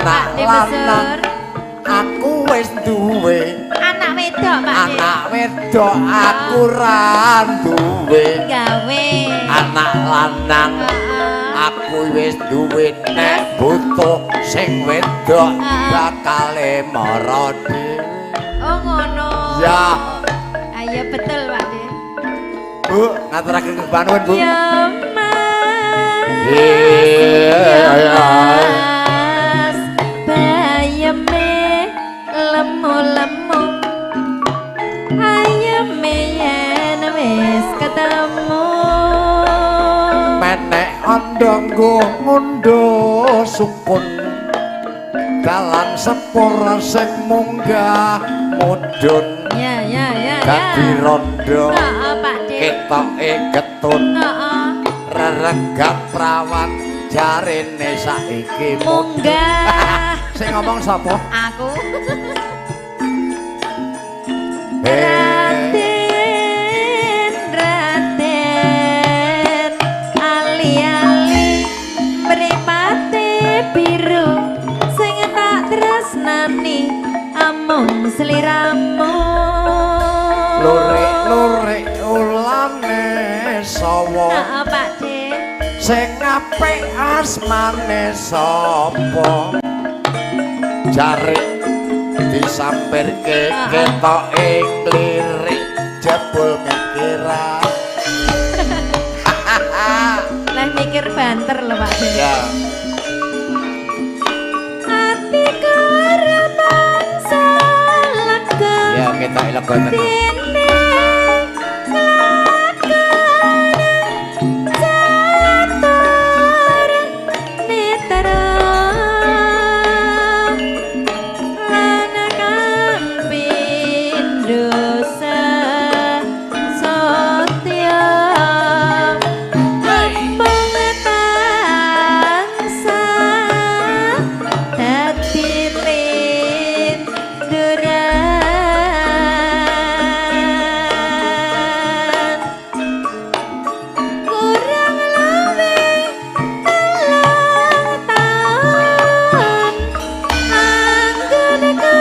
Anak lanang aku wis duwe, anak wedok Pak. Anak wedok aku ra duwe. Gawe anak lanang aku wis duwe, nek butuh sing wedok bakale mara dhewe. Oh ngono. Ya. Ayo betul Pak De. Bu, ngaturaken kepanuwun Bu. Ya Mas. Iya. Mas, bayeme lemu-lemu, ayeme yen wis ketemu. Menek andanggo ngundho sukun, dalan sepur sing munggah mudhun. Ya ya ya. Dadi rondo. Heeh Pak De. Ketoke getun. Heeh. Reregat prawan jarene saiki munggah. Sing ngomong sapa? Aku. Raden, Raden, ali-ali mripate biru, sing tak tresnani amung sliramu. Lurik-lurik ulane sawa. Heeh Pak De. Sing apik asmane sapa? Jarik disampirke ketoke klirik jebul mikira. Lah mikir banter lho Pak De. Ya. Atiku ora bangsa lega. Ya ketoke lega tenan. Dene kelakon catur netra lan kang pindho setya amung tansah dadi linduran. Kurang luwih 3 taun anggonku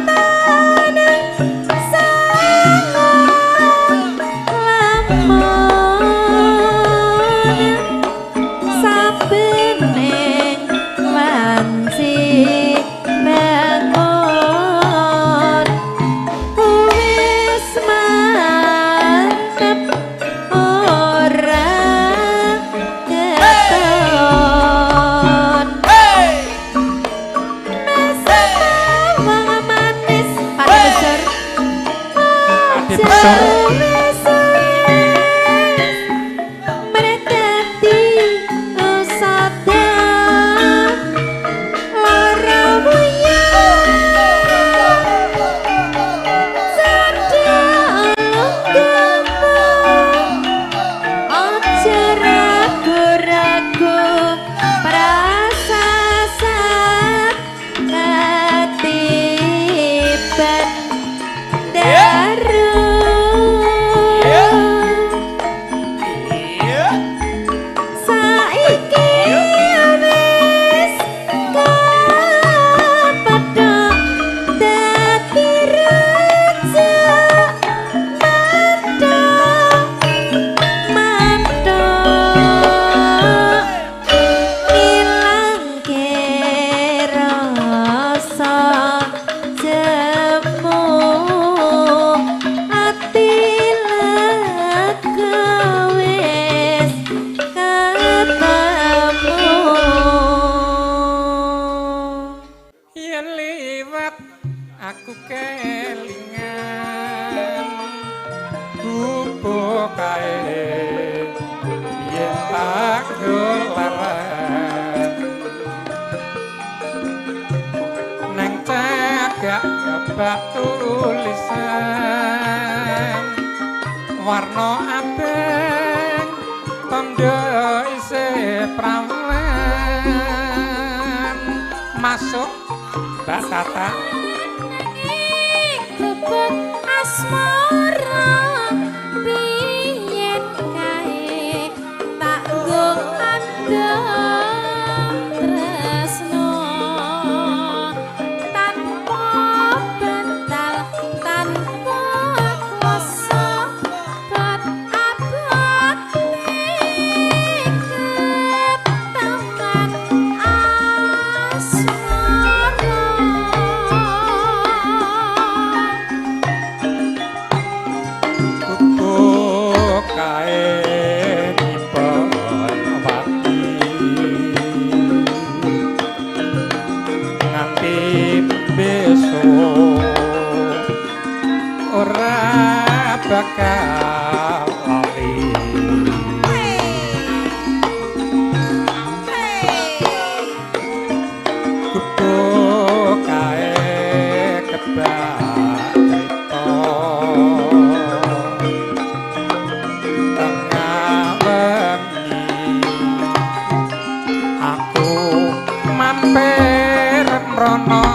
taneng sango lamun saben ing wanci bangun wis mantep ora keton. Wong manis Pak Besar. Pak Besar. Mreteti usada lara wuyah sada lungguhmu aja ragu-ragu prasasat katiban daru. Saiki wis kepethuk dadi raja manthuk manthuk ngilangke rasa jemu ati lega wis ketemu. Yen liwat aku kelingan gubuk kae yen tak dolaran neng cagak kebak tulisan warna abang tondo isih prawan masuk Mbak Tata. Gubuk asmara biyen kae tak nggo andong tresno. bakal lali. Gubuk kae kebak crita tengah wengi aku mampir mrono.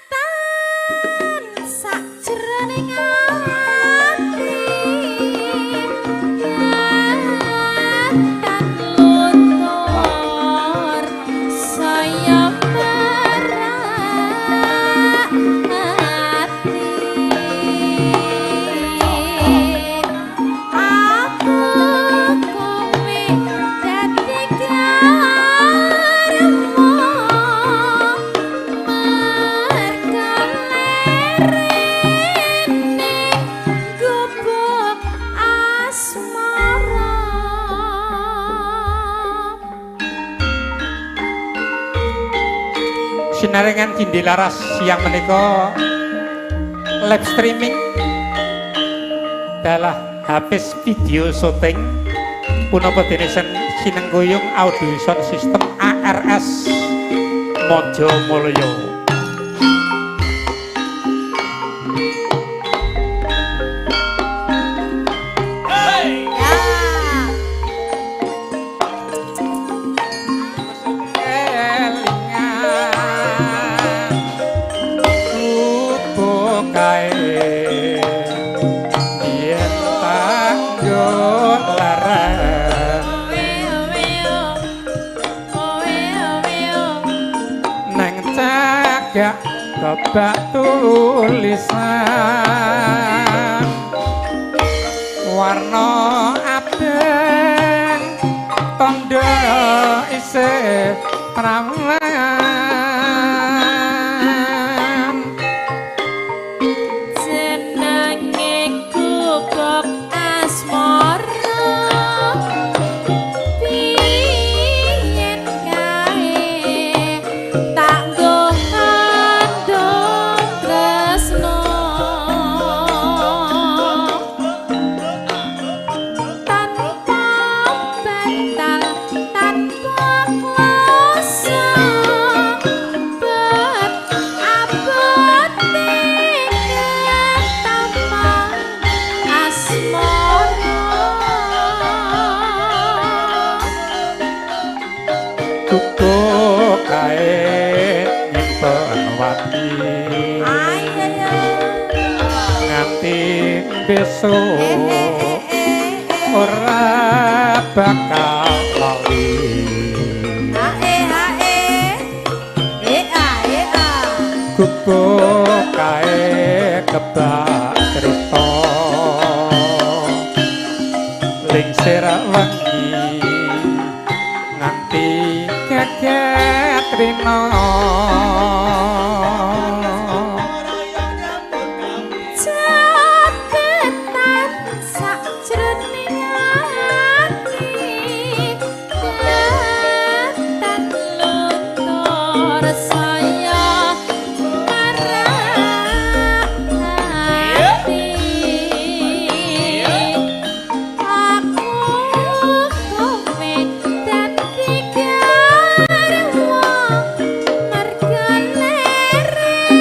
Catetan sakjroning ati tan luntur saya merak ati aku kowe dadi garwa merga lerene gubuk asmara. Sinarengan Cindelaras siang menika live streaming dalah habis video syuting punapa dene sinengguyung audio sound system ARS Mojo Mulyo. Kelingan gubuk kae yen tak yo leren neng cagak kebak tulisan warna abang tondo isih prawan. Jenenge gubuk asmara biyen kae tak nggo kandung tresno tanpa bantal tanpa kloso bet abote ketama asmara. Gubuk kae nyimpen wati nganti besok ora bakal lali. Gubuk kae kebak crita lingsir wengi nganti geget rina. Catetan sakjroning ati tan luntur saya marah ati aku kowe dadi garwa merga lerene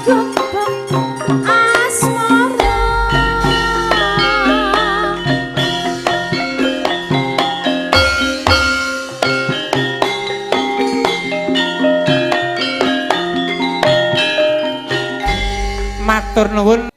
gubuk asmara. Matur nuwun.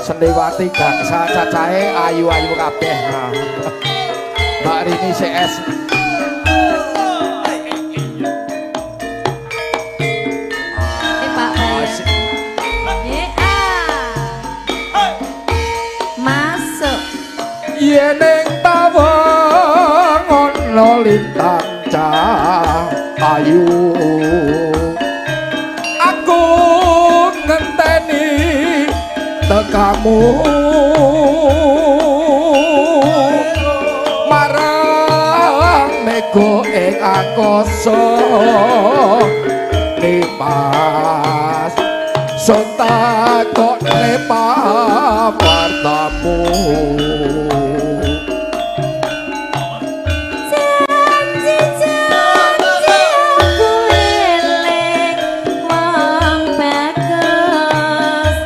Sendewati gangsa cacahe ayu-ayu kabeh. Mbak Rini CS. cah ayu. Aku ngenteni tekamu marang mega ing angkasa nimas sotakone pawartamu. Janji-janji aku eling wong bagus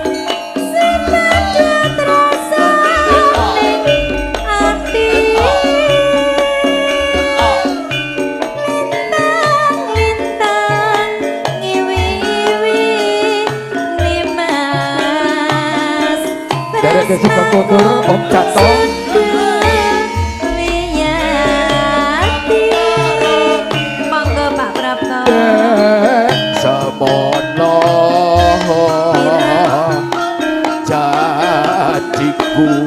sepadha rasane ati lintang-lintang ngiwi-iwi nimas. Derek desi kekundur Om Janto. Wiyati. Monggo Pak Prapto. Semono janjiku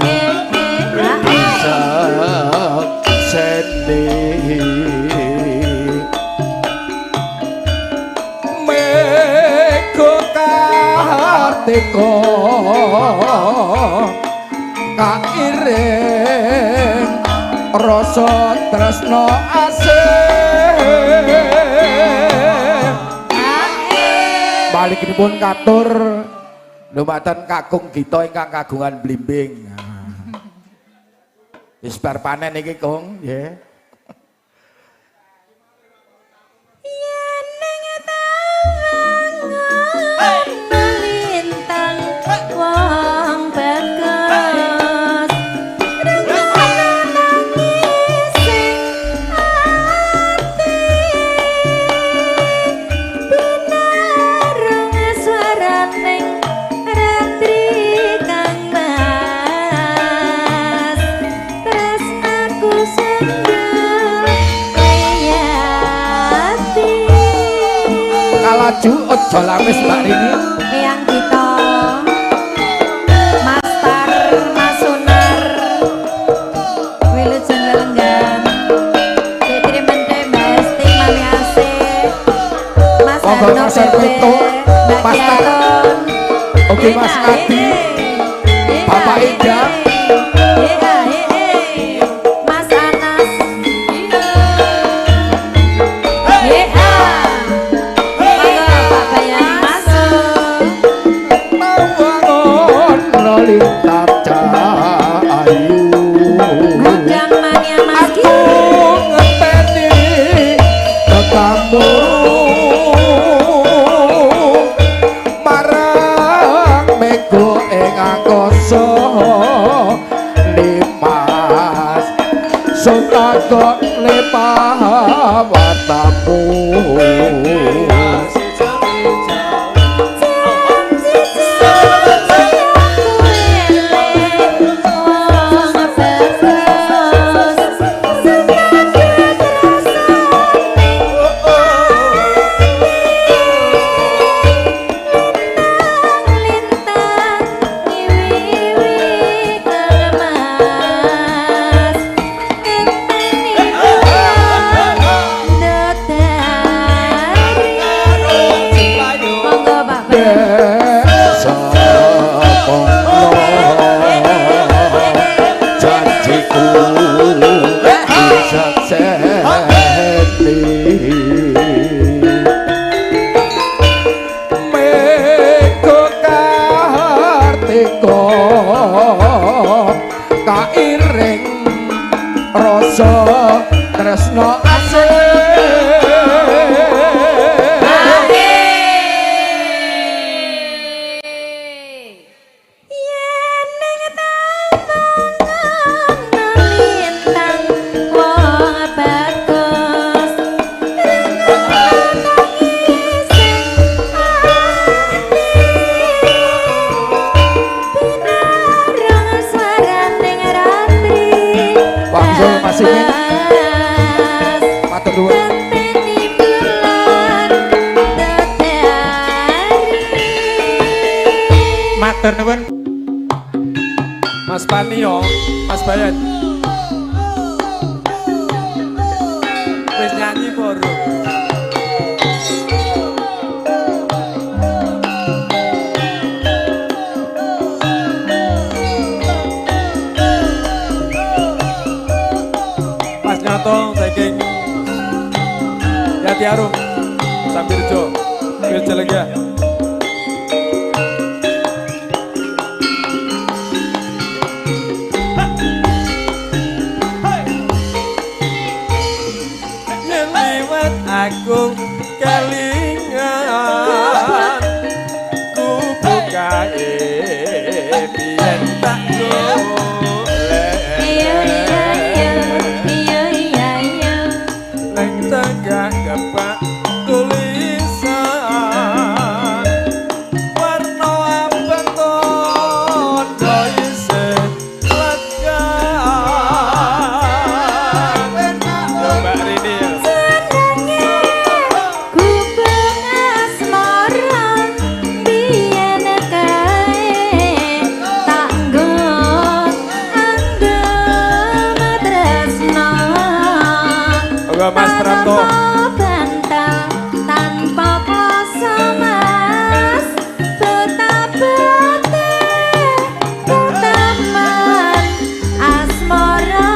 disekseni mega kartika kairing rasa tresna asih. Balikipun katur lumaten kakung Gita ingkang kagungan blimbing. Wis bar panen iki, Kung, nggih. Yen ning tawang lintang wong bagus rungokno nangis sing ati pinarung swaraning ratri kang mas tresnaku sendul wiyati. Kalaju aja lamis Mbak Rini. Eyang Gita, Mas Tar, Mas Sunar, Wilujeng Lelenggan, Dek Trimente, Mbak Esti, Mami Ase, Mas Monggo Harno Mas Bebe, Hermito, Mbak Mas Tar. Kiaton, Oke Mas Adi, Bapak Ida. Mas Anas, Yeha. Monggo Pak Bayan masuk. Tawangono lintang ayu. Gudang mania Mas Aku ngenteni tekamu marang mega ing angkasa nimas sotakone pawartamu. Janji-janji aku eling wong bagus sepadha rasane lintang-lintang ngiwi-iwi kang mas ngenteni bulan ndodari. Monggo Pak Bayan. Semono janjiku disekseni mega kartika kairing rasa tresna asih. Yen ning tawang lintang wong bagus rungokno nangis sing ati pinarung swaraning ratri Wangsul Mas Imin. mas Matur nuwun. ngenteni bulan ndodari. Matur nuwun Mas Panio, Mas Bayan. Wis nyanyi Boro. Mas Nyato saking Jati Arum Sambirjo Wirjalega. Liwat aku kelingan ku bukae biyen tak golek. Iya iya iya iya iya iya. Neng tegak kebak tulisan warna abang tondo isih legan. Mbak Rini ya. Jenenge gubeng asmara biyen kae tak nggo anggem tresno. Monggo Mas Prapto. Tanpa bantal, tanpa kloso mas, betapa taman asmara.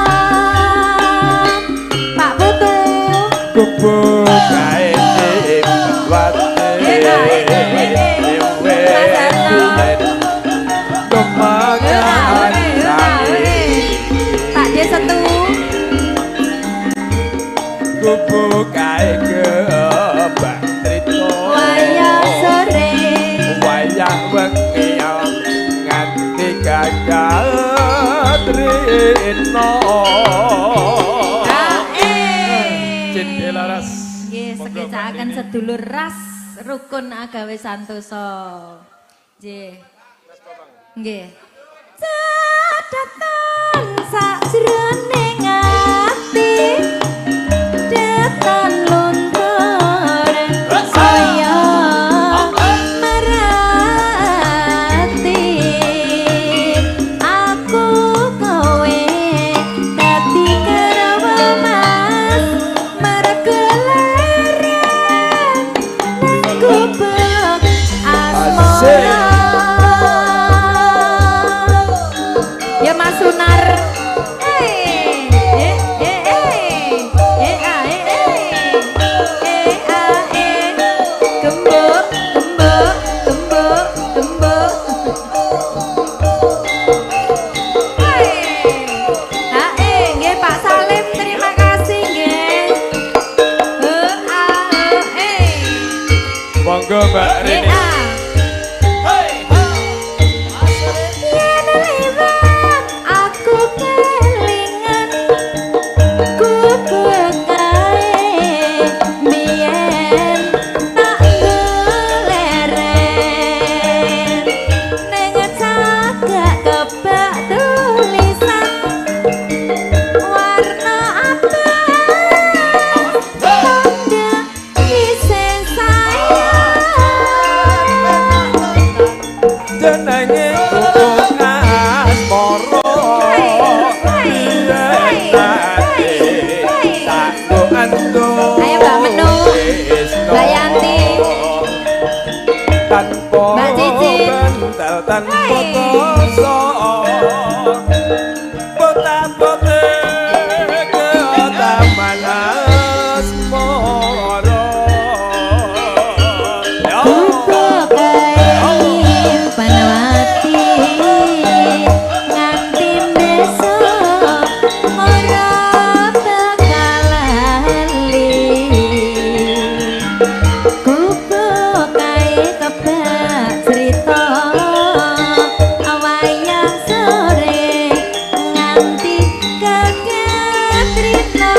Pak Putu. Gubuk kae wate kemakan Pak D satu. gubuk kae kebak trito Wayah sore. Wayah wengi nganti kakak trino. Ae. Cinde Laras. Nggih, sekecakaken sedulur ras rukun agawe santoso. Nggih. Nggih. Catatan sakjroning ati datan luntur saya merati aku kowe dadi garwa mas mergo leren nang gubuk asmara. Ya Mas Sunar. Eh eh eh eh eh a eh eh eh a eh gembok gembok gembok gembok. Eh a eh nggih Pak Salim terima kasih nggih. E a e eh. Monggo Mbak E Rini. a. Yen liwat aku kelingan gubuk kae biyen tak goleren ning cagak kebak tulisan warna abang tanda isih sayang. Jenenge gubuk asmara biyen tate tak nggo antuk Ayo, Mbak Menu. tresno. Mbak Yanti. Tanpa Mbak Cicit. bantal tanpa Hai. kloso bota-bote ketaman asmara. Yo. Gubuk kae panawati nganti besok ora bakal lali. Gubuk kae kebak cerita wayang sore nganti keketritno.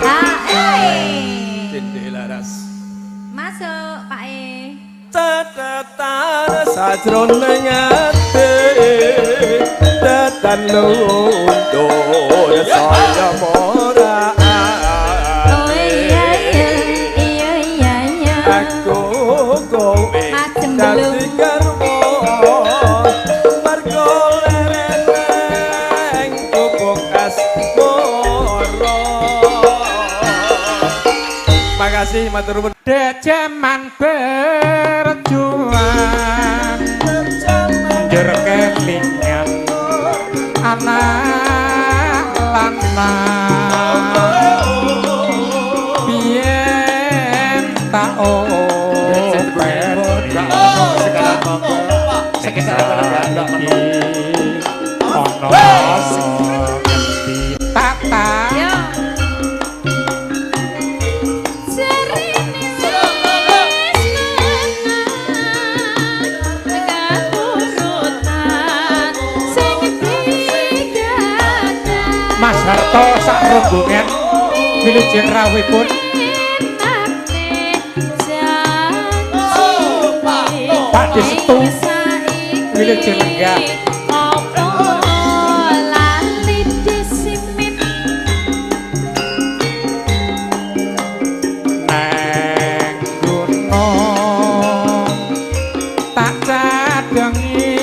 Ae. Cinde Laras. Masuk Pak E. Catatan sajroning ati datan luntur saya ora. Oh iya iya iya iya iya. Aku kowe Mas Jemblung. dadi garwa margo leren nang gubuk asmara. Terima kasih matur nuwun. Jaman berjuang njur kelingan anak lanang biyen tak openi ono ngendi tata. Yo. Jarine wis menang katurutan sing digadang. Mas Harto sak rombongan wilujeng rawuhipun. Pak Desetu wilujeng lenggah. Apa lali disimin Neng gunung tak cadengi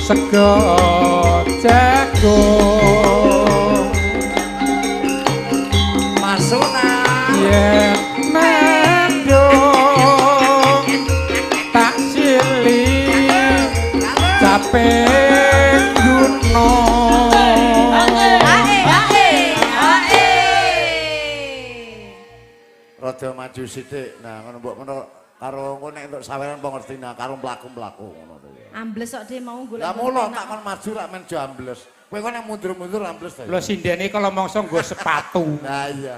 sego jagung Masuna. Yen mendung tak sili capek gunung. Ae ae ae. Rada maju sithik. Nah, ngono mbok ngono karo engko nek entuk saweran apa ngerti nah karo mlaku-mlaku ngono to. Ambles kok dhe mau golek. Lah mulo tak kon maju rak men jo ambles. Kowe kok nek mundur-mundur ambles ta. Lho sindene kalau mongso nggo sepatu. Nah iya.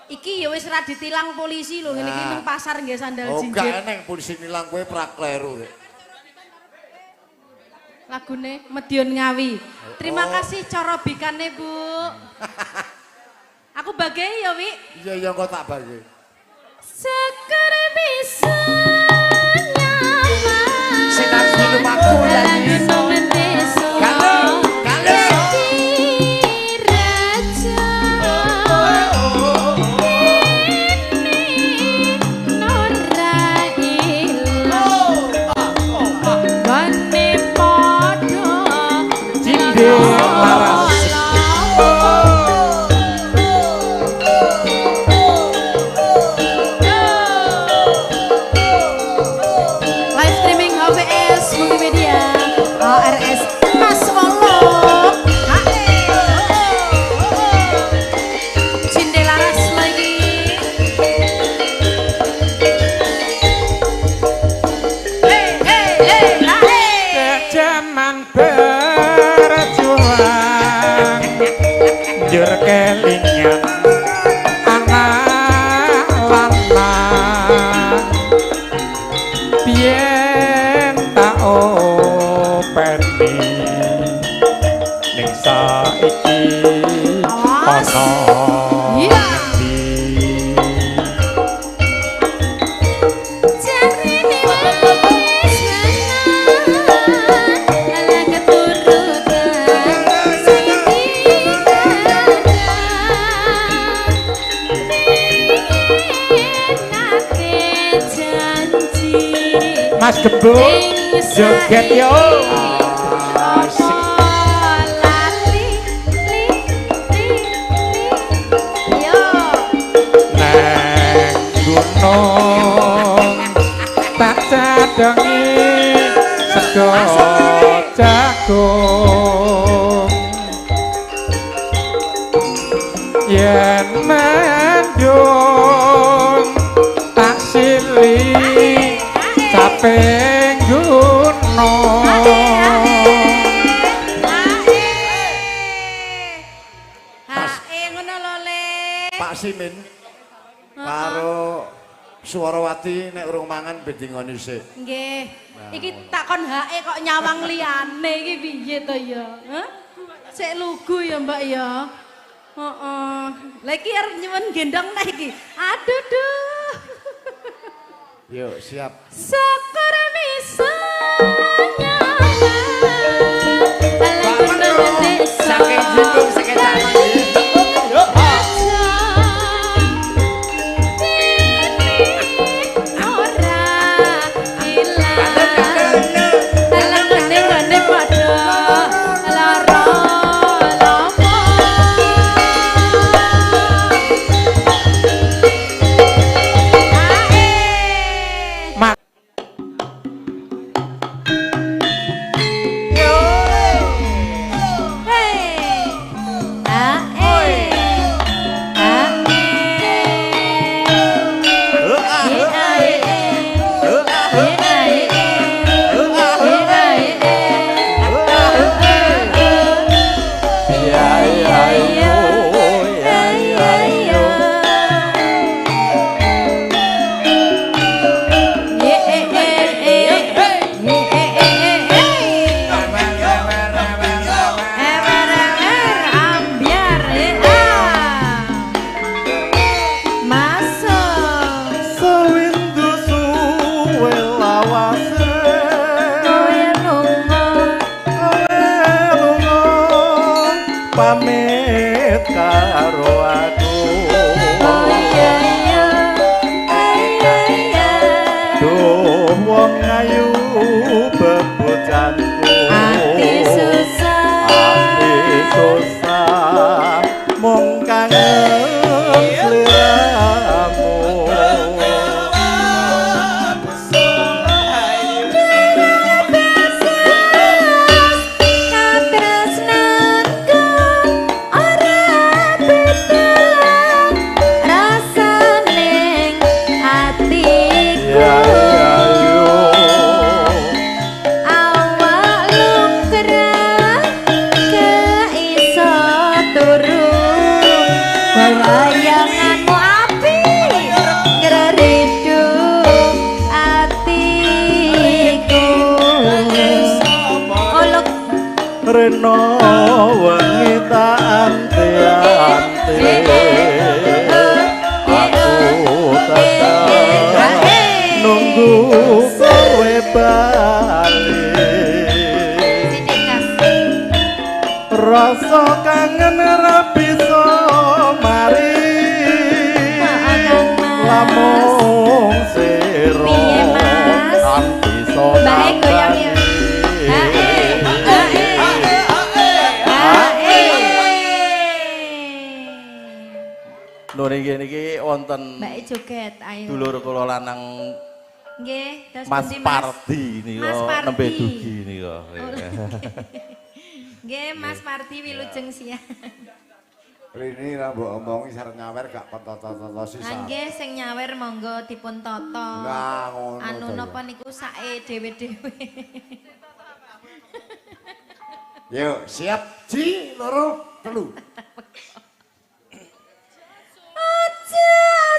Iki ya wis ra ditilang polisi lho ngene iki Nah. nang pasar nggih sandal Oh jinjit. gak eneng polisi nilang kowe prakleru. Lagune Medion Ngawi. Terima kasih cara bikane, Bu. Aku bagai ya, Wi. Iya iya engko tak bagi. Seker bisa nyaman. Sinambi lumaku Lagu mendeso. Kalau, kalau. Dadi raja. Ini ora ilang. Gone padha Cindhe laras. Live streaming HVS Multimedia ORS Mas Wolo. Cinde laras lagi. Hey hey hey hey. Jaman berjuang njur kelingan anak lanang biyen tak openi ning saiki Awas. ana Iya. ngendi. Jarine wis menang, ala keturutan sing digadang. Nate janji Mas Gembung ing joget yo. saiki apa lali li li li yo. Neng gunung tak cadengi sego jagung yen mendung tak sili caping gunung. Ngono lho, Le. Pak Simin karo Suwarawati nek urung mangan ben dingoni sik. Nggih. Iki takon hae kok nyawang liyane iki piye to ya? Hah? Sik lugu ya, Mbak ya. Heeh. Lah iki arep nyuwun gendong neh iki. Aduh duh. Yuk, siap. Syukur bisa nyaman. Ala gunung desa. Saking jingkung saking tangan. Pamit karo aku. Oh iya iya, iya iya. Duh wong ayu bebojanku. Ati susah. Ati susah mung kangen sliramu. Katresnanku ora beda rasane atiku. Ya ayu. Awak lungkrah keiso turu, wayanganmu api ngreridu atiku. Olok. Reno wengi tak ante-ante, aku tetep nunggu kowe bali. Sithik kas. Rasa kangen ora bisa mari. Maaf, Kang Mas. Lamung sira Piye, Mas? kang bisa Mbake goyang ya. nambani. Hae, hae, hae. Lho niki niki wonten Mbake joget, ayo. Dulur kula lanang. Nggih, terus Mas pundi, Mas? Pardi nika Mas Pardi. Nembe dugi nika. Nggih, Mas Pardi, wilujeng siang. Rini lah mbok omongi sareng nyawer gak kon toto-toto sisa. Nggih, sing nyawer monggo dipun tata. Nah, ngono Anu to, ya. Napa niku sae dhewe-dhewe. Yuk, siap. Ji, loro, telu. Aja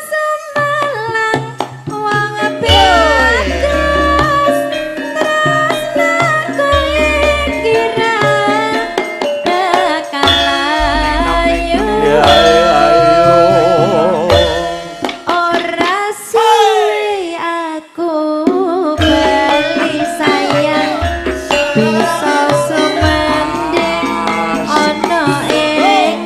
semelang wong bagus tresnaku iki ra bakal ayu. Ya ayo. Ora suwe aku bali sayang, bisa sumandhing ana ing.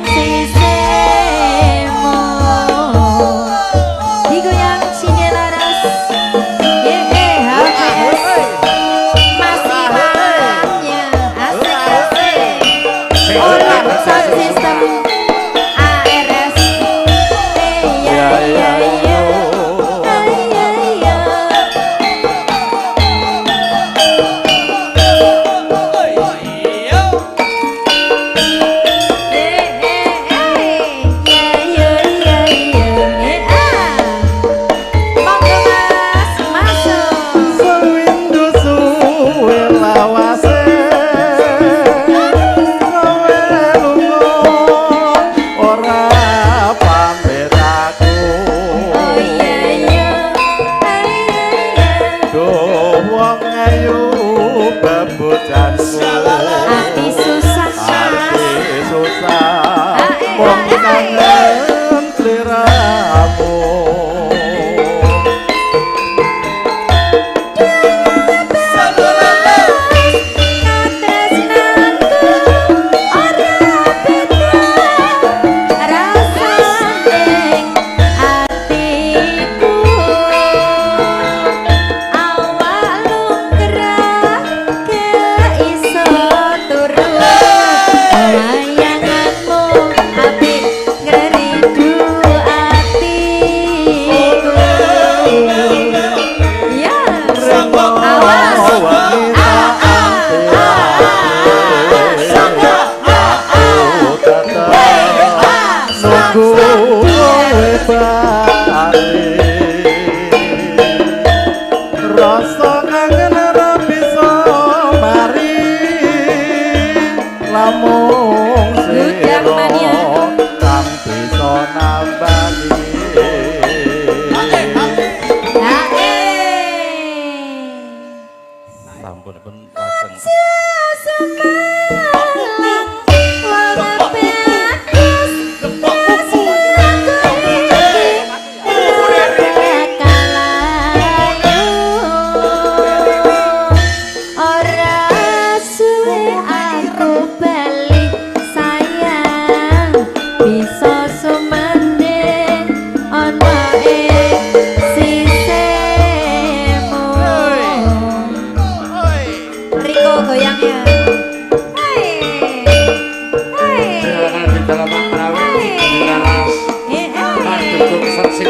Dukung versi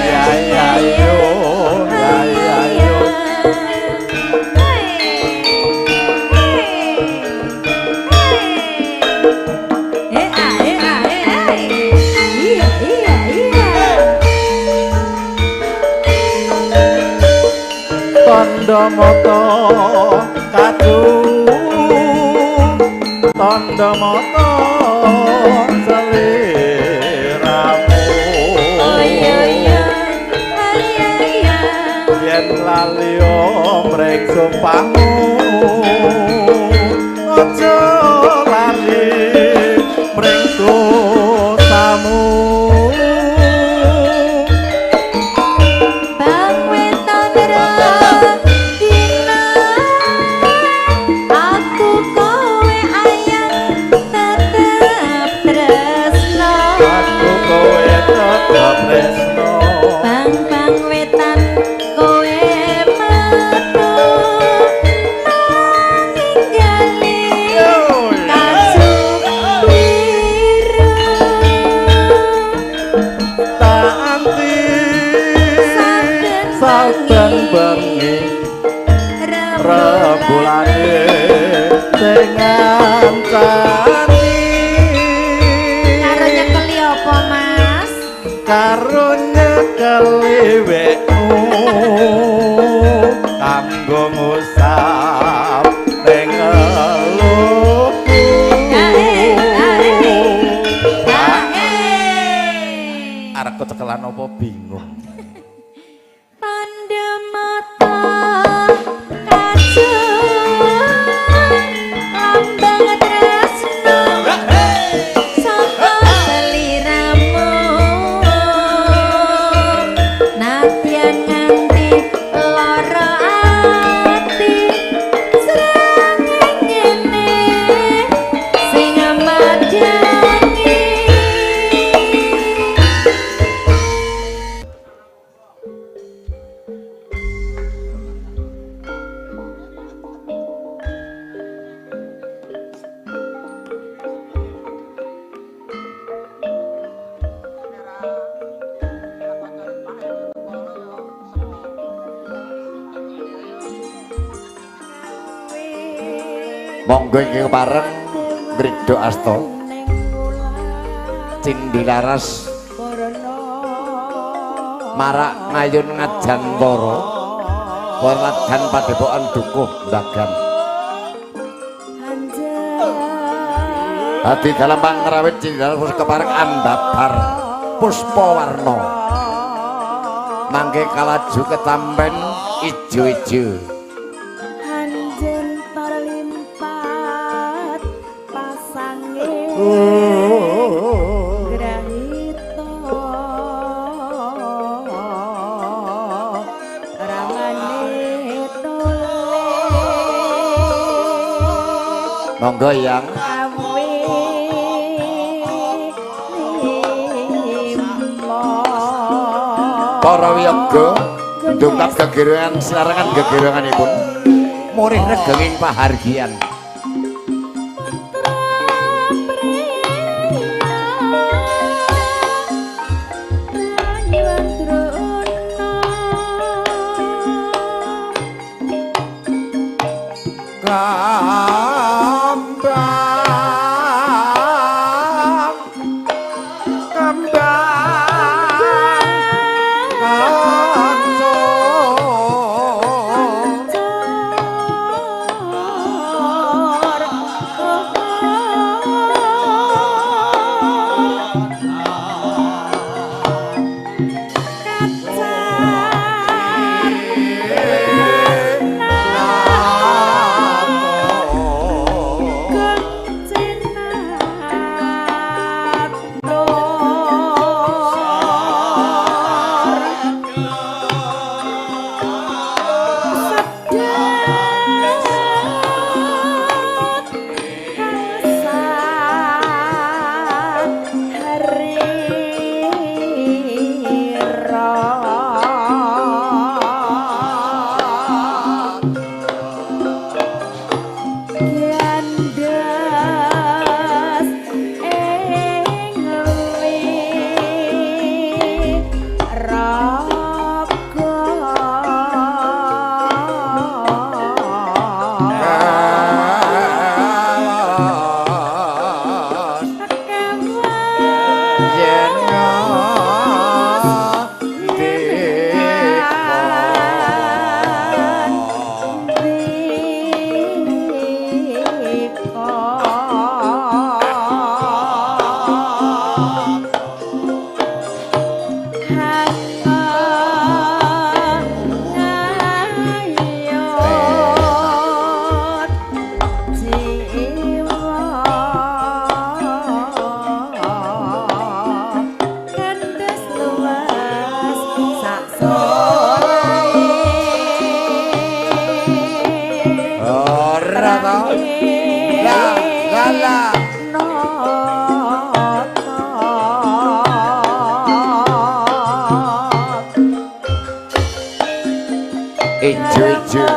Ya ya yo, ya ya yo. Tondo moto kadu, tondo moto seliramu. Yen lali mring sumpahmu, aja lali mring dosamu. Aku kowe tetep tresno. Bang-bang wetan kowe metu ninggali kasu biru. Tak anti saben bengi rembulane sing ngancani. Karo nyekeli apa, Mas? Karo nyekeli wekmu kanggo ngusap ning eluhku. Ae, ae. Ae. Arep kecekelan apa bingung. Tanda mata kacung lambang tresno saka seliramu, nadyan nganti lara ati srengenge ngene sing madyangi. Monggo ingkang pareng ngridho asta Cindhi Laras marak ngayun ngajantara wonten padepokan Dukuh Dagan. Hati dalam pangrawit Cindhi Laras kepareng ambabar puspa warna mangke kalaju ketampen ijo-ijo. Anjen terlimpat pasange grahita ramane tole. Monggo yang awe limo. Para wiyaga ndungkap gegerongan silarangan gegeronganipun murih regenging pahargyan. Kambang kambang kancur. Yen ijo-ijo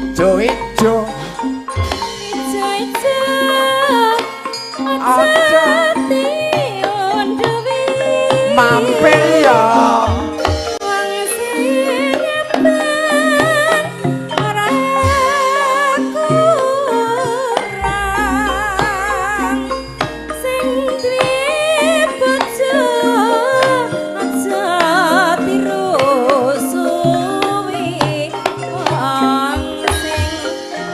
ijo-ijo ijo-ijo aja diunduwi mampir ya wong sing nyebar ora kurang sing duwe bojo aja dirusuhi wong sing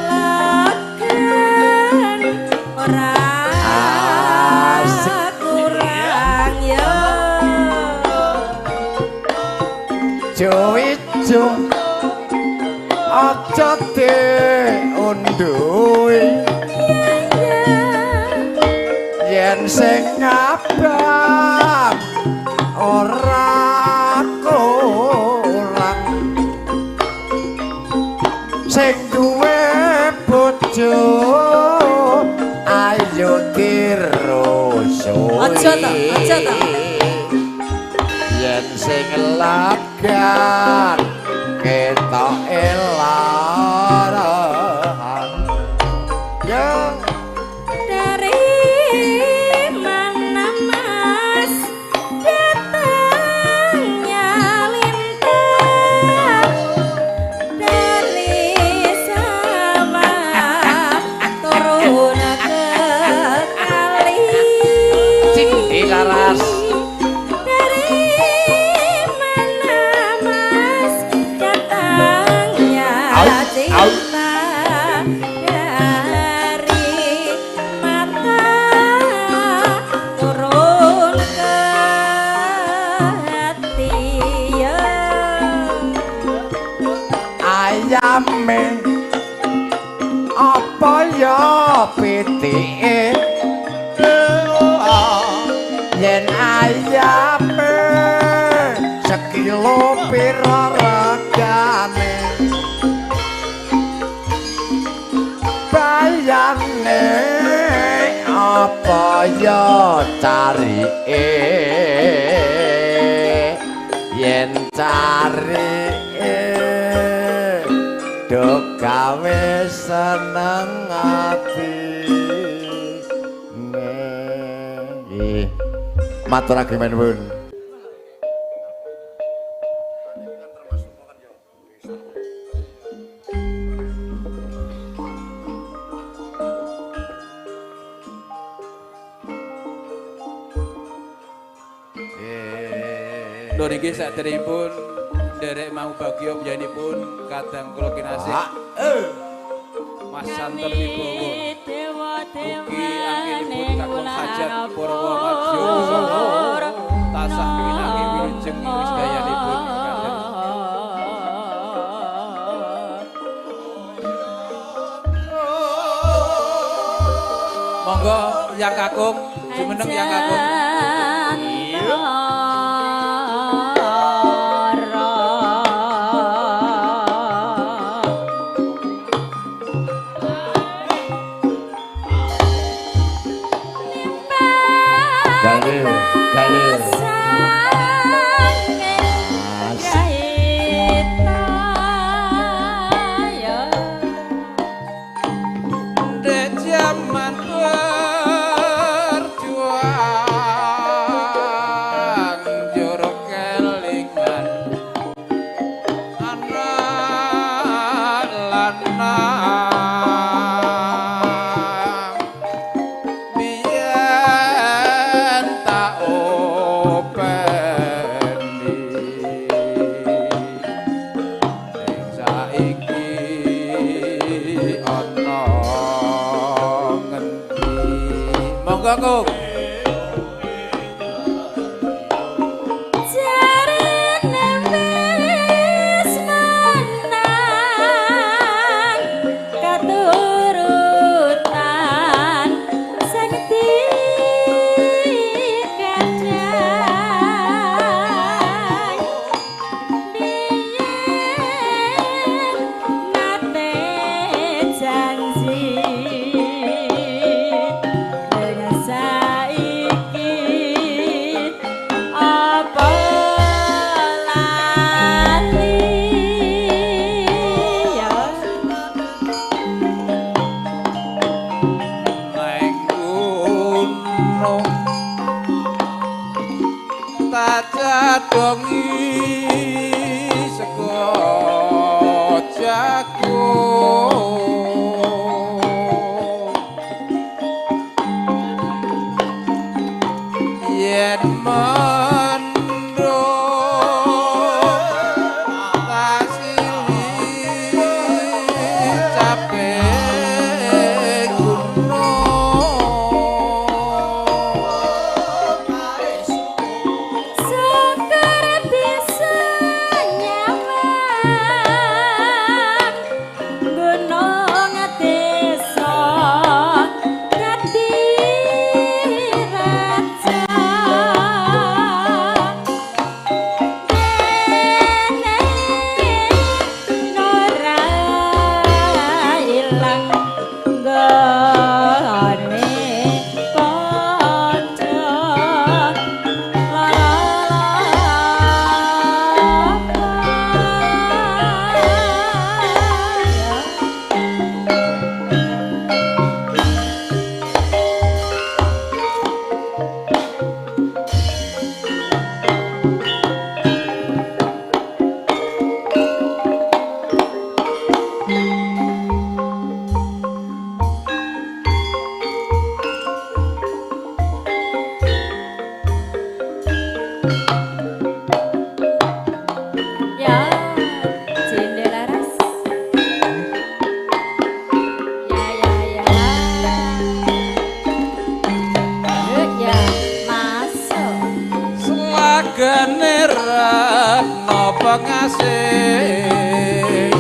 lagan ora kurang ya. Ijo-ijo aja diunduhi yen sing ngabang ora kurang sing duwe bojo ayo dirusuhi. Aja ta, aja ta. Yen sing lagan ketoke larahan ya. Dari mana mas datangnya lintang, dari sawah turun ke kali. Cindi laras. Dari mana mas datangnya cinta, dari mata turun ke hati ya. Ayame apa ya pitike yen ayame sekilo pira regane bayane apa ya carike yen carike do gawe seneng ati. Nggih, matur ageng nuwun. Lho niki saderengipun nderek mau bagya panjenenganipun kadang kula kinasih Mas Santen Wibowo. Ugi anggenipun kakung hajat Purwa Madya Pusaka tasah pinangi wilujeng ing sedayanipun kadang. Monggo yang kakung, jumeneng yang kakung. Jaman berjuang Monggo Kung. Jarene wis menang katurutan sing dikadang biyen nate janji dengan saiki apa lali ya. Neng gunung tacadongi sego jagung yen mendung tasili capek gunung. Syukur bisa nyawang gunung desa dadi raja dene ora ilang nggone kanca. Ya, Cindelaras. Ya ya ya. Ya, masuk. Selagane retno pengasih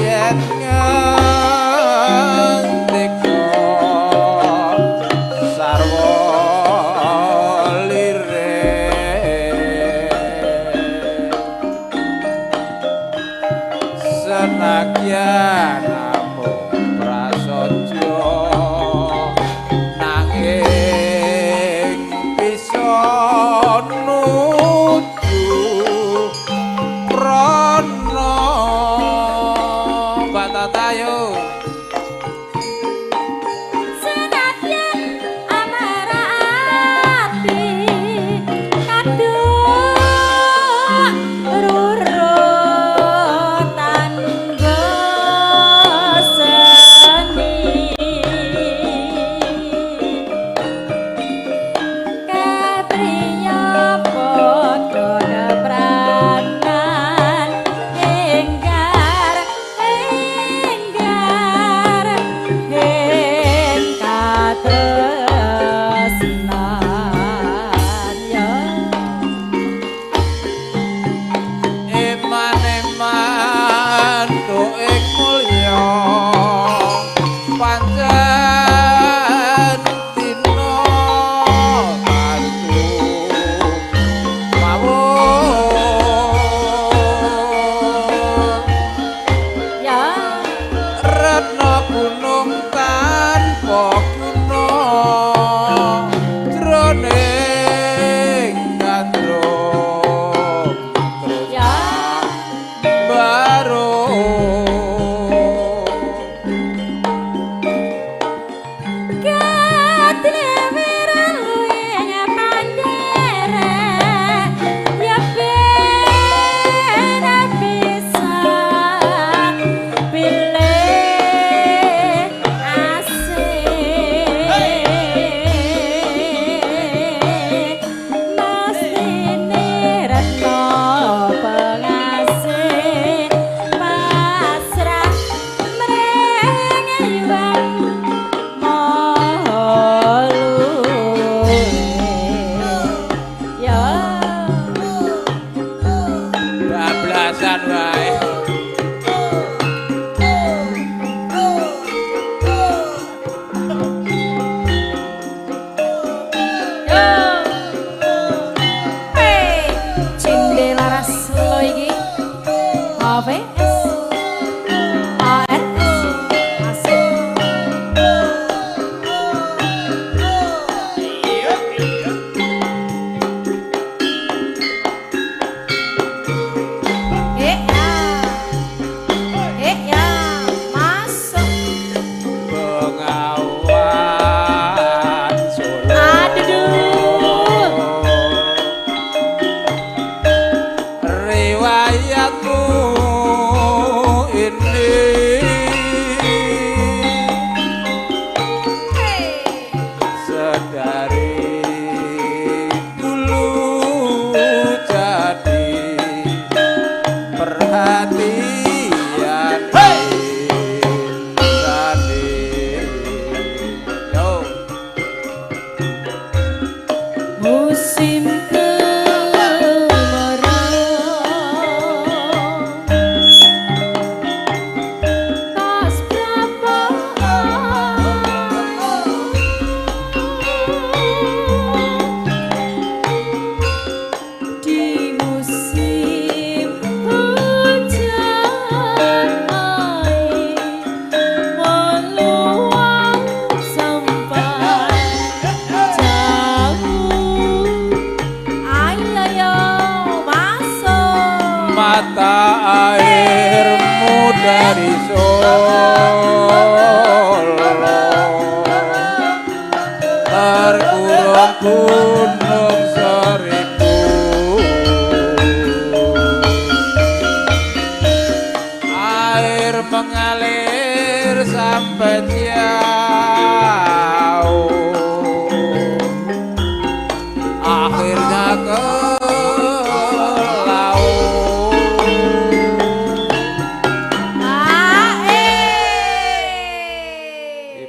yen ngendika sarwa lirik senadyan namung prasaja nanging bisa nuju prana. Mbak Tata yo. Senadyan amara ati kaduk rurutan seni kapriya padha kepranan enggar enggar ing katresnan ya. Eman-eman ing mulya pancen dina tantu mawon Ya. Retno gunung tanpa guna jroning gandrung terus Ya. baru. Katleweran luwih pandere ya ben bisa pilih asih.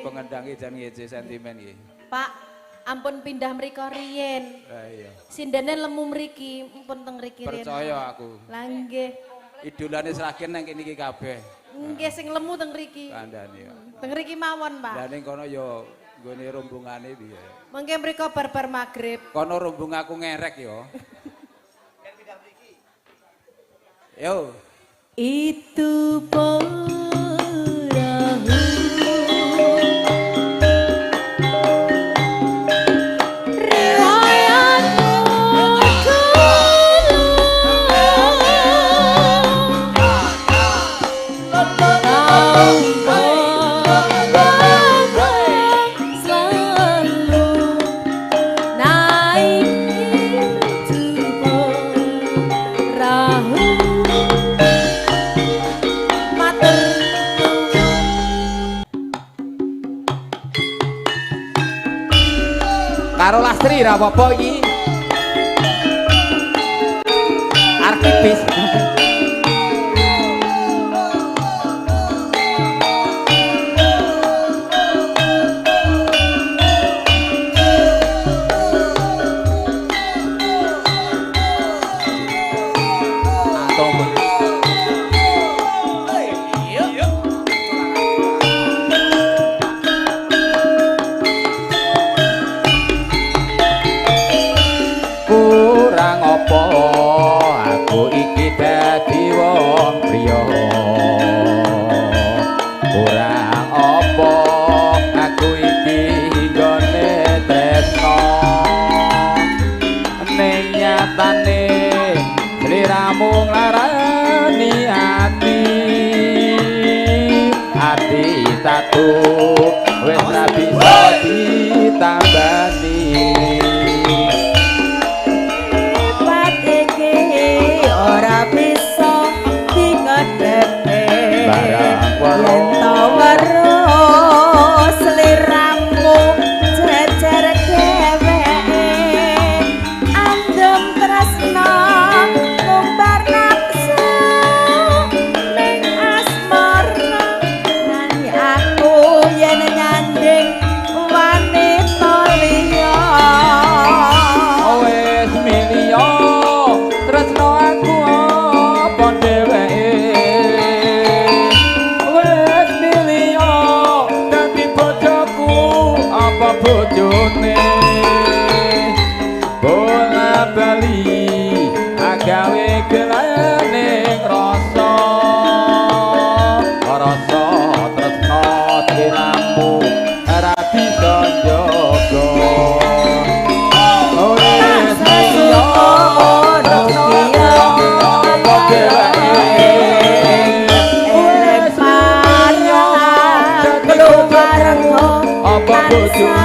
Pengendang iki jan ngece sentimen iki. Pak, ampun pindah mriko riyen. Lah iya. Sindene lemu mriki, ampun teng mriki riyen. Percaya aku. Lah nggih. Idolane Sragen nang kene iki kabeh. Nggih sing lemu teng mriki. Kandhane ya. Teng mriki mawon, Pak. Lah ning kono ya nggone rombongane piye. Mengke mriko bar-bar magrib. Kono rombong aku ngerek ya. Yo. Itu perahu. Karo Lastri ra apa-apa iki. Artipis. Kurang apa aku iki dadi wong priya, kurang apa aku iki nggone tresno, ning nyatane sliramu nglarani ati, ati tatu wis ra bisa ditambani. Ora bisa dikedhepe yen to weruh sliramu jejer dheweke, andem tresno ngumbar nafsu ning asmara, nani aku yen nyanding wanita liya. Wis milio tresno aku apa dheweke, wis milio dadi bojoku apa bojone, bola bali agawe gelane rasa, rasa tresno sliramu ora bisa njaga. Wis milio tresno apa dheweke, wis milio dadi bojoku apa bojone.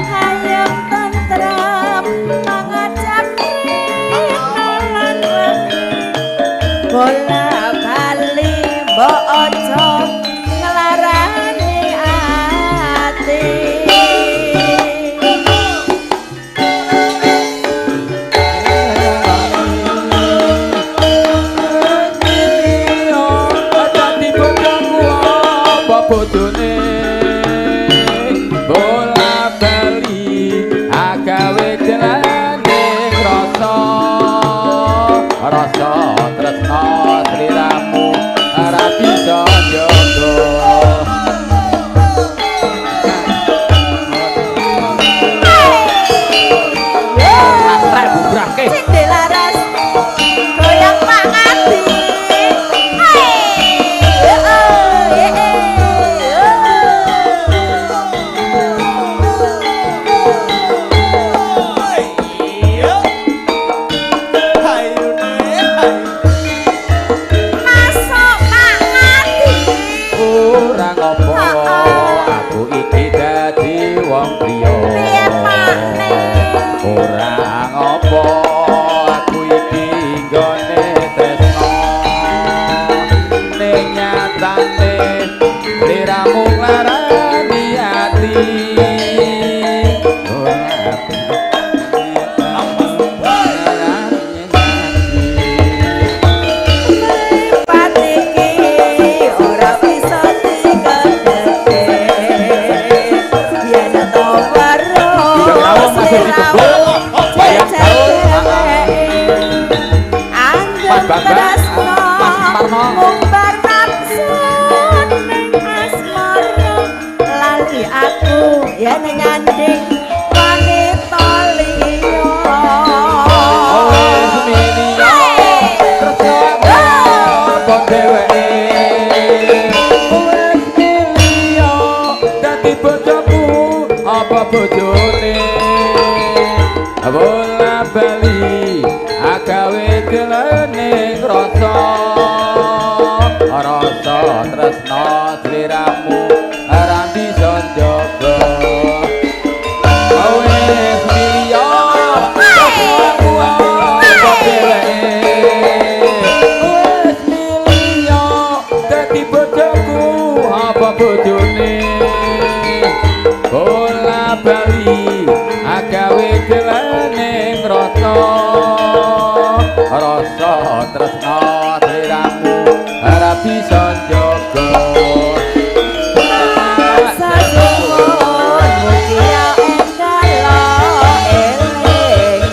Hayem tentrem mangajak lan bola bali mbok aja nglarani ati. Dadi bojoku apa bojone, bola bali agawe jelane rasa, rasa tresno sliramu ora bisa njaga. Lastrek bubrahke. Cindelaras goyang Pak Ngadi. Masuk Pak Ngadi. Kurang apa aku iki dadi wong priya, Piye Pak Ne? Kurang apa aku iki nggone tresno, ning nyatane sliramu nglarani ati. Mripate iki ora bisa dikedhep. Langsung ditebuk. Bayang jajal gaul. dheweke. Mas Andeng Bambang, tresno Mas Parno. ngumbar nafsu ning asmara lali aku yen nyanding wanita liya. Wis milio tresno apa dheweke. Wis milio dadi bojoku apa bojone. Bola bali agawe gelene rasa rasa tresno sliramu ora bisa njaga. Wis milio tresnoku apa dheweke. Wis milio dadi bojoku apa bojone. Bola bali agawe gelene rasa rasa tresno sliramu ora bisa njaga. Sasuwun mugi enggal eling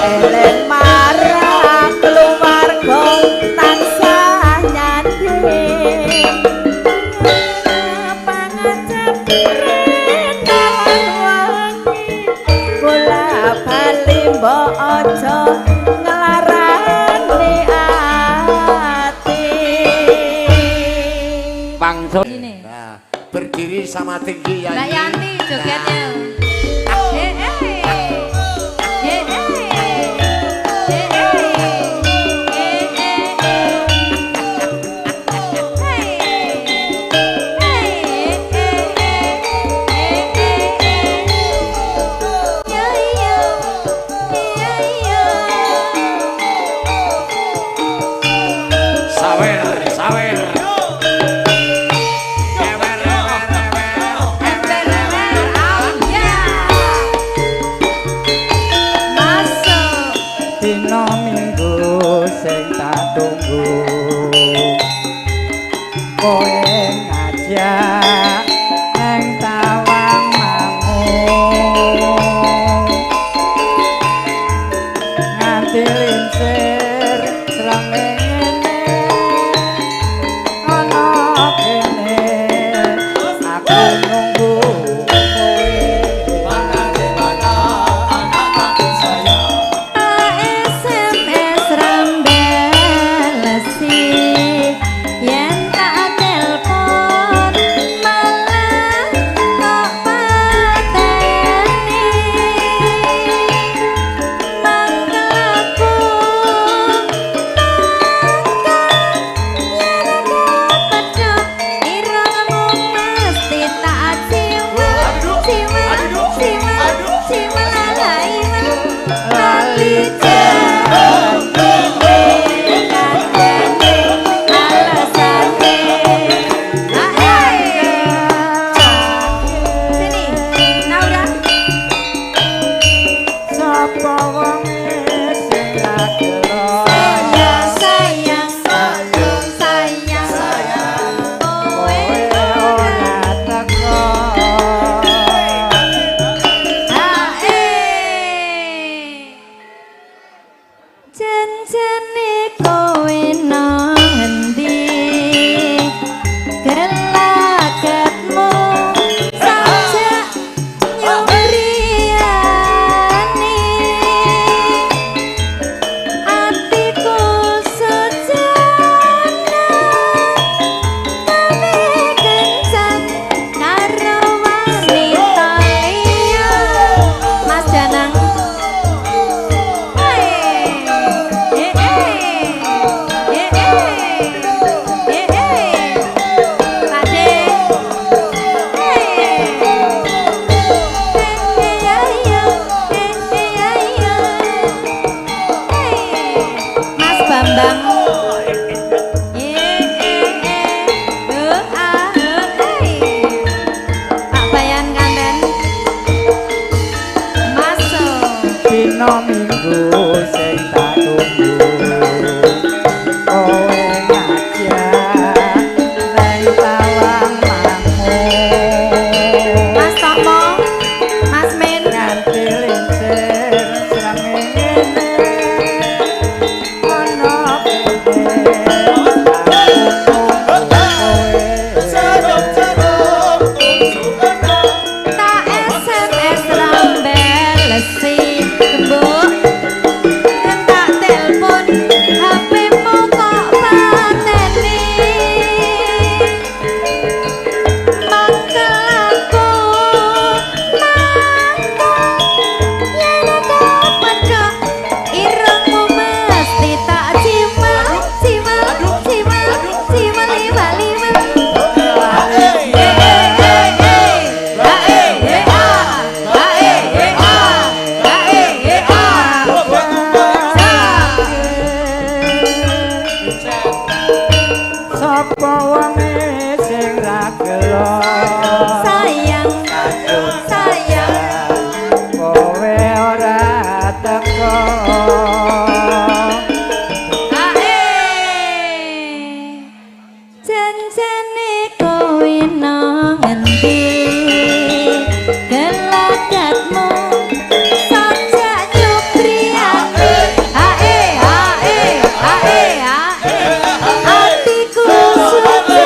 eling marang keluarga tansah nyanding pangajap rendalan wangi bola bali mbok aja nglarani ati. Pangso Ini. Nah, berdiri sama tinggi ya. Mbak Yanti jogetnya. Eh eh. Eh eh. Eh eh. Eh eh eh. Hey. Hey eh eh. Eh eh eh. Ya ya. Ya ya. Sawer, sawer. Ewer, ewer, ewer. Ewer ya. Masuk. Dina Minggu sing tak tunggu kowe ngajak nang tawang mamu nganti lincir srengenge ana kene aku nunggu kowe. SMS rambelesi yen tak telpon malah Sayang, sayang, kowe ora teko. Janjane kowe nang ngendi gelagatmu sajak nyupri ati. Ae ae ae ae atiku sujana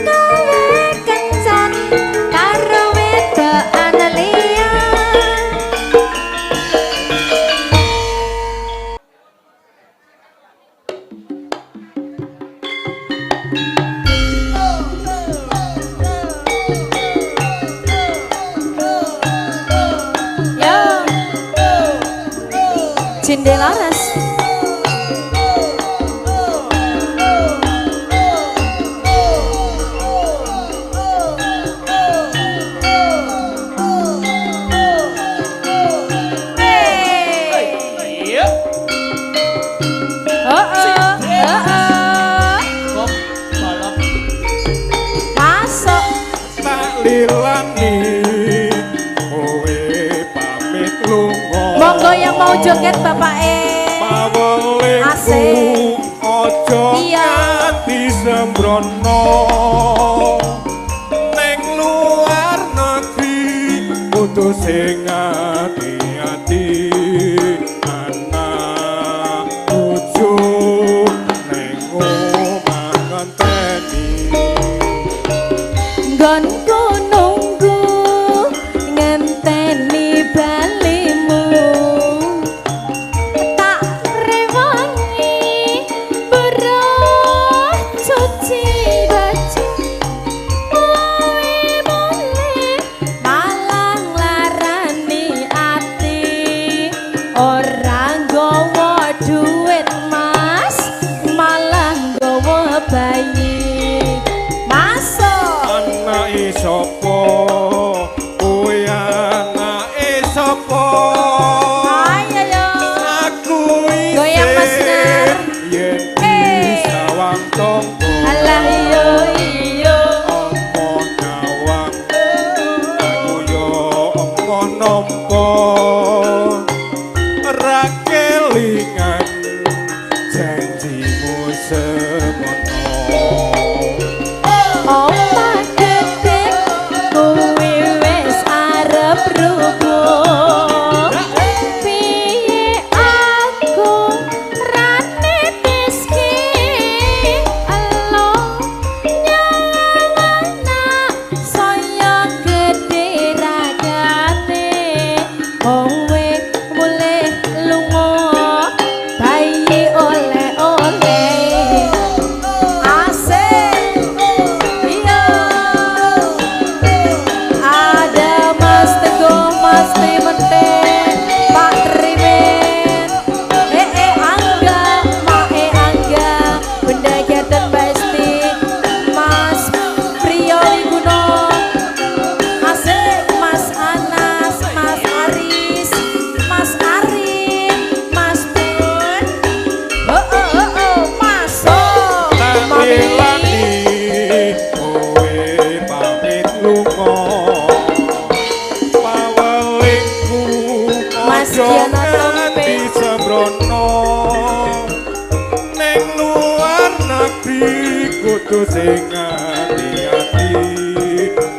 kowe kencan karo wedokan liya. Yo. Jendelaras. Iya. Oh, oh, oh, oh. Kok balap. Masuk. Tak lilani kowe pamit lunga. Monggo yang mau joget Bapak E. Pawelingku Asik. aja Iya. nganti sembrono. Ning luar negeri kudu sing ati-ati. Anak bojo ning omah ngenteni. Nggonku nunggu ngenteni balimu. Tak rewangi berat cuci baju. Kowe mulih malah nglarani ati. Ora nggawa duit Mas, malah nggawa bayi. Masuk. Anake sapa? Kowe anake sapa? Ayo yo. Aku Goyang, Mas Ner. Yen Eh. disawang tonggo. Alah iyo iyo. Omo nyawang aku yo omo nampa. Ra kelingan janjimu semono. Omah gedhe kuwi wis arep rubuh. Piye aku ra nitiske elo nyawang anak saya gedhe ragate. Kowe mulih lunga bayi oleh-oleh. Asik. Iya. Ada Mas Teguh, Mas Timente, Pak Trimen, eh Angga, Mae Angga, Bunda Gaten Besti, Mas Priyo Wiguno, Asik, Mas Anas, Mas Aris, Mas Arif, Mas Pun. Oh oh oh oh, masuk. Tak Mami. lilani kowe pamit lunga. Pawelingku Mas aja Giana Tompe. nganti sembrono. Ning luar negeri kudu sing ati-ati.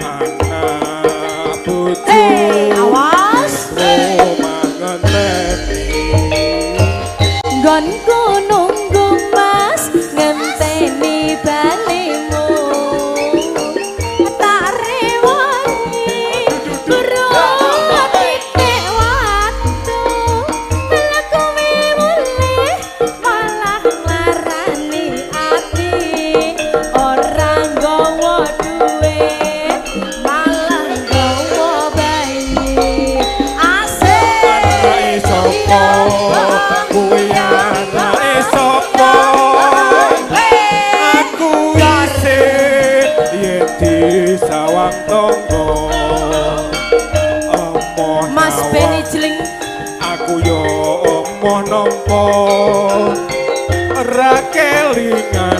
Anak bojo Eh, awas. omah ngenteni. Nggonku nunggu Mas ngenteni balimu. Tak rewangi berat titik watu. Lah kowe mulih malah nglarani ati. Ora nggawa duit malah nggawa bayi. Asik. Anake sapa? Kuwi anake sapa? Aku isih yen disawang tangga. Emoh Mas nyawang Benny Jeling. aku yo emoh nampa. Ra kelingan